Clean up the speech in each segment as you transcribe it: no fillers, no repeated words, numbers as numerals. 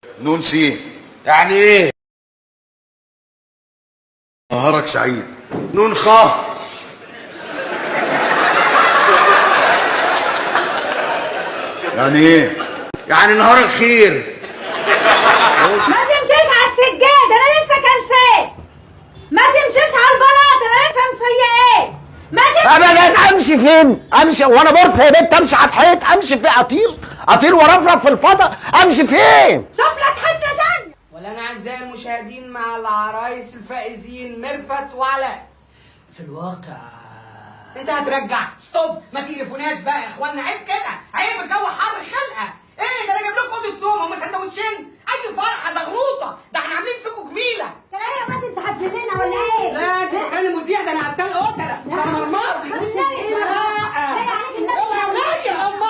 نون سين. يعني ايه؟ نهارك سعيد. نون خا. يعني ايه؟ يعني نهار الخير. ما تمشيش على السجاد، انا لسه كلسان. ما تمشيش على البلاط، انا لسه مفيقاه. ما تمشيش. ابدا. امشي فين؟ امشي وانا بورصة يا بنت؟ امشي على الحيط؟ امشي فين؟ اطير اطير وارفرف في الفضاء؟ امشي فين؟ شوف لك حتة تانية. ولا اعزائي المشاهدين مع العرايس الفائزين ميرفت وعلاء. في الواقع انت هترجع stop، ما تقرفوناش بقى يا اخوانا، عيب كده، عيب، الجو حر خلقه. ايه ده، انا جايب لكم اوضة نوم، هم سندوتشين؟ اي فرحه زغروطه، ده احنا عاملين فيكم جميلة. ترى ايه يا واد، انت هتجننا ولا ايه؟ لا انت فاكراني مذيع؟ ده انا قتال قتله، ده انا مرماطي. والنبي. لا زي عليك النبي. اوعى يا وليه، يا هبلة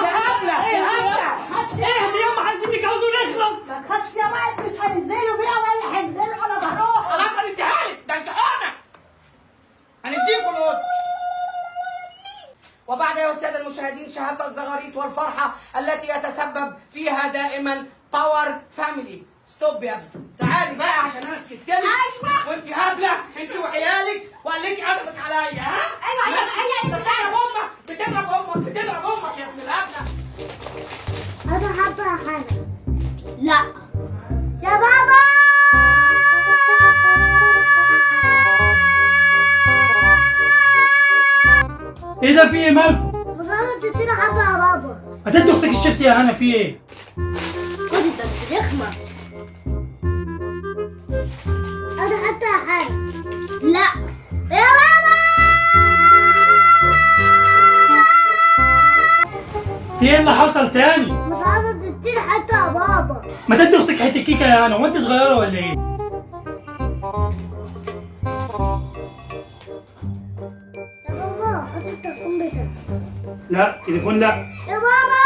يا هبلة. اهدي يوم، عايزين نتجوز ونخلص. ما تخافش يا واد، مش هينزلوا بيها ولا هينزلوا على ظهرهم. خلاص هنديها لك، ده انت حقنه، هنديكوا الاوضة. وبعد يا السادة المشاهدين شهادة الزغاريت والفرحه التي يتسبب فيها دائما Power Family. stop يا ابني، تعالي بقى عشان انا سكت لك. أيوة. وانت هبلة انت وعيالك، وقال لك قلبك عليا. ها؟ أيوة، أيوة، ماشي. أيوة، بتضرب امك، بتضرب امك، بتضرب امك يا ابن الهبلة. انا حابة حاجة. لا يا بابا. ايه ده، في ايه مالكم؟ بس انا تدينا حبه يا بابا. هتدي اختك الشيبسي يا هنا، في ايه؟ خدي ده انت رخمة. انا حتى حاجة. لا يا بابا. في ايه اللي حصل تاني؟ بس انا تدينا حتة يا بابا. ما تدي اختك حتة كيكة يا هنا، وانت صغيرة ولا ايه؟ يا بابا حط التليفون بتاعك. لا تليفون لا. يا بابا.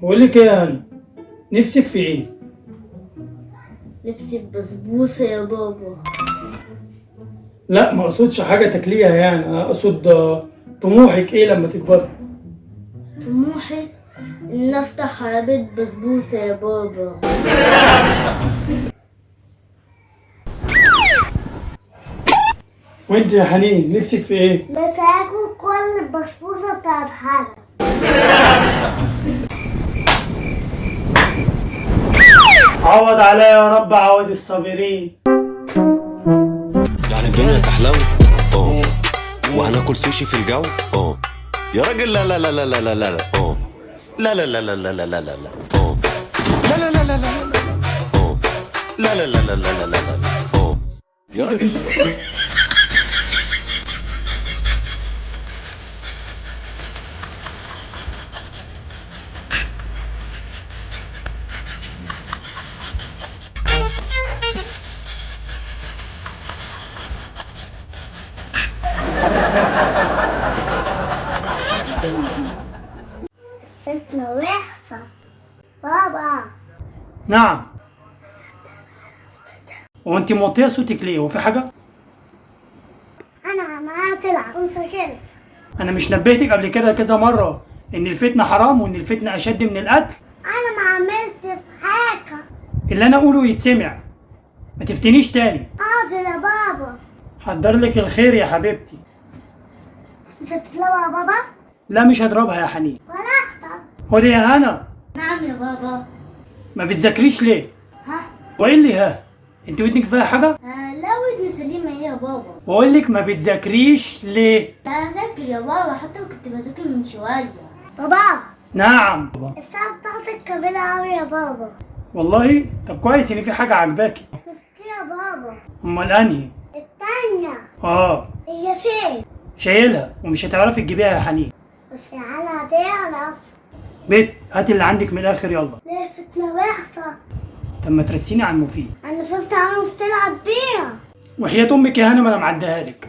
بقول لك ايه يا هنا، نفسك في ايه؟ نفسي بسبوسة يا بابا. لا ما اقصدش حاجة تاكليها يعني، انا اقصد طموحك ايه لما تكبري؟ طموحي إن أفتح عربية بسبوسة يا بابا. وانت يا حنين نفسك في ايه؟ بس هاكل كل البسبوسة بتاعت حاجة. عوض عليا يا رب، عوض الصابرين. يعني الدنيا تحلو اه، وهناكل سوشي في الجو اه. يا راجل لا لا لا لا لا لا لا اه، لا لا لا لا لا لا لا لا لا اه، لا لا لا لا لا لا اه، لا لا لا لا لا لا لا لا اه. يا راجل. فتنة وحشة بابا. نعم. هو انت موطيه صوتك ليه؟ هو في حاجة؟ أنا عمالة تلعب ومسكرت. انا مش نبهتك قبل كده كذا مرة ان الفتنة حرام وان الفتنة اشد من القتل؟ أنا ما عملتش حاجة. اللي انا اقوله يتسمع، ما تفتنيش تاني. حاضر يا بابا. حضر لك الخير يا حبيبتي. مش هتطلعوا يا بابا؟ لا مش هضربها يا حنين. براحتك. خدي يا هنا. نعم يا بابا. ما بتذاكريش ليه؟ ها؟ وايه اللي ها؟ انت ودنك فيها حاجة؟ لا ودني سليمة هي يا بابا. واقول لك ما بتذاكريش ليه؟ لا أذاكر يا بابا، حتى كنت بذاكر من شوية. بابا نعم بابا. الساعة بتاعتك كبيرة أوي يا بابا. والله طب كويس ان في حاجة عجباكي. بس يا بابا. امال انهي؟ التانية. اه هي فين؟ شايلها ومش هتعرفي تجيبيها يا حنين. بس أنا هتعرف. بيت هات اللي عندك من الاخر يلا. ليه فتنة وحشة؟ طب ما ترسيني على المفيد. أنا شفت عمو بتلعب بيها. وحياة امك يا هنا ما انا معديها لك.